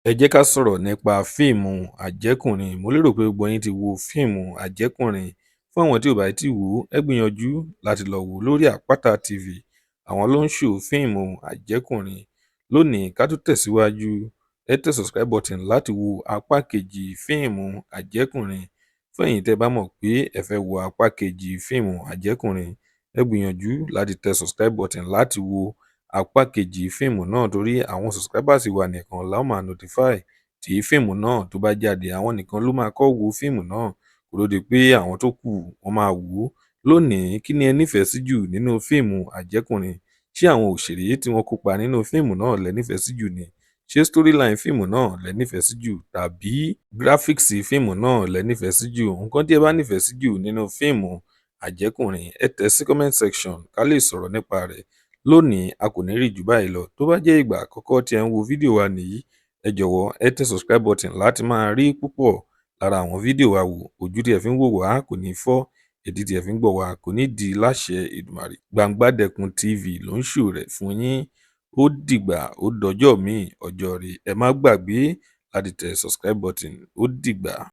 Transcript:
Ẹ jẹ́ ká sọ̀rọ̀ nípa fíìmù Àjẹkùnrin. Mo lérò pé gbogbo yín ti wo fíìmù Àjẹkùnrin. Fún àwọn tí ò bá tíì wò ó, ẹ gbìyànjú láti lọ wò ó lórí Àpáta TV. Àwọn ló ń show fíìmù Àjẹkùnrin. Lónìí, ká tó tẹ̀síwájú, ẹ tẹ subscribe button láti wo apá kejì fíìmù Àjẹkùnrin. Fún ẹ̀yin tẹ́ ẹ bá mọ̀ pé ẹ fẹ́ wo apá kejì fíìmù Àjẹkùnrin, ẹ gbìyànjú láti tẹ subscribe button láti wo apá kejì fíìmù náà, torí àwọn subscribers wa nìkan la ó máa notify tí fíìmù náà tó bá jáde. Àwọn nìkan ló máa kọ́ wo fíìmù náà kó tó di pé àwọn tó kù wọ́n máa wò ó. Lónìí, kí ni ẹ nífẹ̀ẹ́ sí jù nínú fíìmù Àjẹkùnrin? Ṣé àwọn òṣèré tí wọ́n kópa nínú fíìmù náà lẹ nífẹ̀ẹ́ sí jù ni? Ṣé storyline fíìmù náà lẹ nífẹ̀ẹ́ sí jù, tàbí graphics fíìmù náà lẹ nífẹ̀ẹ́ sí jù? Nǹkan tí ẹ bá nífẹ̀ẹ́ sí jù nínú fíìmù Àjẹkùnrin, ẹ tẹ̀ sí comment section ká lè sọ̀rọ̀ nípa rẹ̀. Lónìí, a kò ní rí jù báyìí lọ. Tó bá jẹ́ ìgbà àkọ́kọ́ tí ẹ ń wo fídíò wa nìyí, ẹ jọ̀wọ́, ẹ tẹ subscribe button láti máa rí púpọ̀ lára àwọn fídíò wa wò. Ojú tí ẹ fi ń wò wá kò ní fọ́, etí tí ẹ fi ń gbọ́ wá kò ní di láṣẹ Èdùmàrè. Gbangbadẹkùn TV ló ń show rẹ̀ fún yín. Ó dìgbà, ó dọjọ́ míì, ọjọ́ rí. Ẹ má gbàgbé láti tẹ subscribe button. Ó dìgbà.